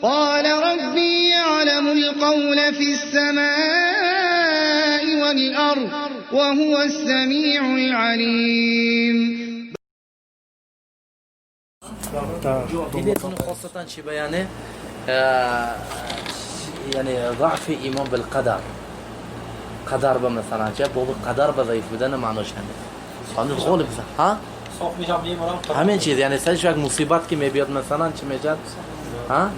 قال ربي يعلم القول في السماء والأرض وهو السميع العليم. دیدتون خاصتا چی بیانه، یعنی ضعف ایمان بالقدر، قدر به مثلا چه باب قدر به ضعیف بودن معناش همین غالب ها. صاف میشم میمونم. همین چیز، یعنی سرش یک مصیبت که میبیاد مثلا چی میشد؟ ها،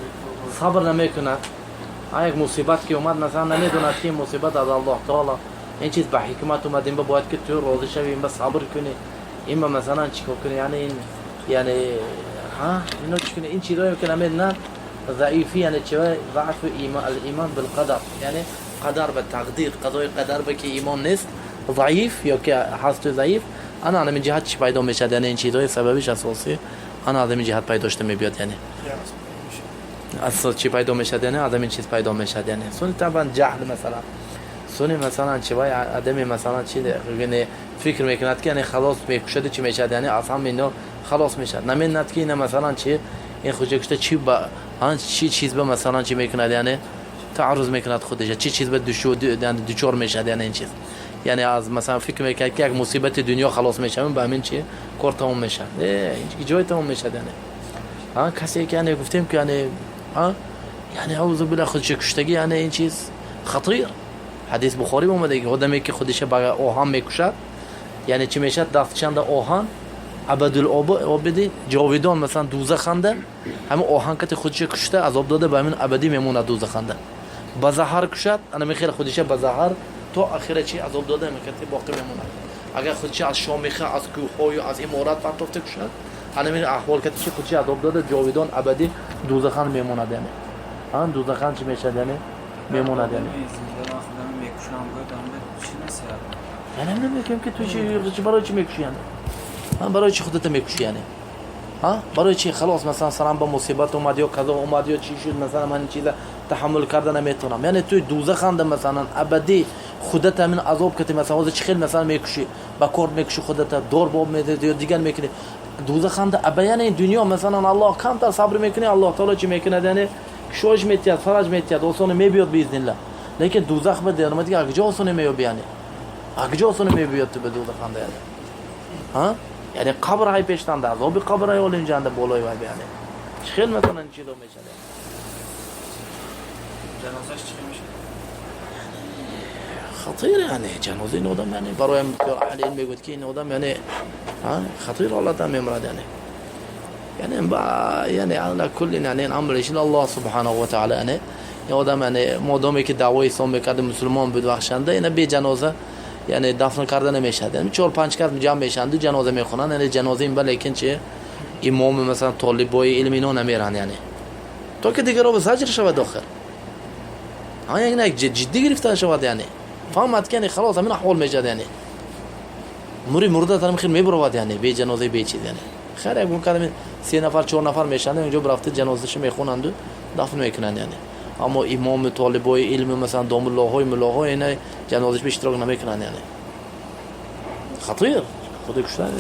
صبر نمیکنه. ها، یک مصیبت که اومد مثلا نمیدوند که این مصیبت از الله تعالی این چیز به حکمت اومد، این باید که تو راضی شوی، این به صبر کنی، این به مثلا چیکار کنی، یعنی این یعنی ها اینو چی کنی، این چیزایی که نمیدونن ضعیفی، یعنی چه ضعف ایمان، الایمان بالقدر، یعنی قدر به تقدیر، قضای قدر به که ایمان نیست ضعیف یا که هست ضعیف. انا من جهت چی پیدا میشد؟ یعنی این چیزای سببش اساسی انا از این جهت پیدا شده میبیاد، یعنی اساس چی پیدا میشد؟ یعنی از این چیز پیدا میشد، یعنی سونی طبعا جهل، مثلا سونی مثلا چی وای عدم مثلا چی، یعنی فکر میکند که یعنی خلاص میکشد چی میشد، یعنی از هم اینو خلاص میشد. نمیدوند که اینا مثلا چی این خودش کشته چی با ها چی چیز به مثلا چی میکند، یعنی تعرض میکند خودش چی چیز به دشو یعنی دچار میشد. یعنی این چیز، یعنی از مثلا فکر میکرد که یک مصیبت دنیا خلاص میشم، به همین چی کار تمام میشه. این جای تمام میشه. یعنی ها کسی که یعنی گفتیم که یعنی ها یعنی اعوذ بالله خودش کشتگی، یعنی این چیز خطیر. حدیث بخاری اومده که آدمی که خودش با آهن میکشد، یعنی چی میشد؟ دستچند آهن ابدالآبدی جاویدان مثلا دوزخنده، همین آهن که خودش کشته عذاب داده، به همین ابدی میمونه دوزخنده. با زهر کشد، انا میخیر خودش با زهر تا آخره چی عذاب داده میکرد، باقی میمونه. اگر خودش از شامیخه، از کوه‌های از امارات پرتافته کشد، همین احوال که چی خودش عذاب داده، جاویدان ابدی دوزخند میموند. یعنی ها دوزخند چی میشد؟ یعنی میموند یعنی. خودم میکشم گفتم چی نصیحت. یعنی نمیگم که تو چی برای چی میکشی، یعنی ها برای چی خودت میکشی؟ یعنی ها برای چی؟ خلاص مثلا سرم با مصیبت اومد یا کذا اومد یا چی شد، مثلا من این چیز تحمل کرده نمیتونم. یعنی توی دوزخند مثلا ابدی خودت همین عذاب کتی، مثلا از چی خیلی مثلا میکشی، با کار میکشی خودت، دور باب میده یا دیگر میکنی، دوزخند ابدی. یعنی دنیا مثلا الله کمتر صبر میکنی، الله تعالی چی میکنه؟ یعنی کشوش میتید، فرج میتید، آسان میبیاد باذن الله. لیکن دوزخ بده، یعنی دیگه کجا آسان میابی؟ یعنی کجا آسان میبیاد تو به دوزخند؟ یعنی ها یعنی قبر های پیشتنده، عذاب قبر های اولینجانده بالای وای. یعنی خیلی مثلا چیزا میشه. جنازش چی میشه؟ خطير، يعني جنازه این آدم، یعنی برای اهل علم میگوید که این آدم یعنی ها خطیر حالت هم میمرد. یعنی یعنی با یعنی على كل یعنی این امرش الله سبحانه و تعالی. یعنی این آدم یعنی مادامی که دعوای اسلام میکرد، مسلمان بود بخشنده، اینا به جنازه یعنی دفن کرده نمیشد. یعنی چهار پنج کس جمع میشند و جنازه میخونن، یعنی جنازه این، لیکن چه امام مثلا طالبای علم اینا نمیرن، یعنی تا که دیگه رو به زجر شود آخر ها، یعنی جدی گرفته شود، یعنی فهمت که یعنی خلاص همین احوال میشد. یعنی موری مرده ترم خیلی میبرود، یعنی بی جنازه بی چیز. یعنی خیر یک ممکن سه نفر چهار نفر میشند اونجا برفته جنازهش میخونند و دفن میکنند، یعنی اما امام طالبای علم مثلا داملاهای ملاهای اینا جنازهش به اشتراک نمیکنند. یعنی خطیر خود کشتن.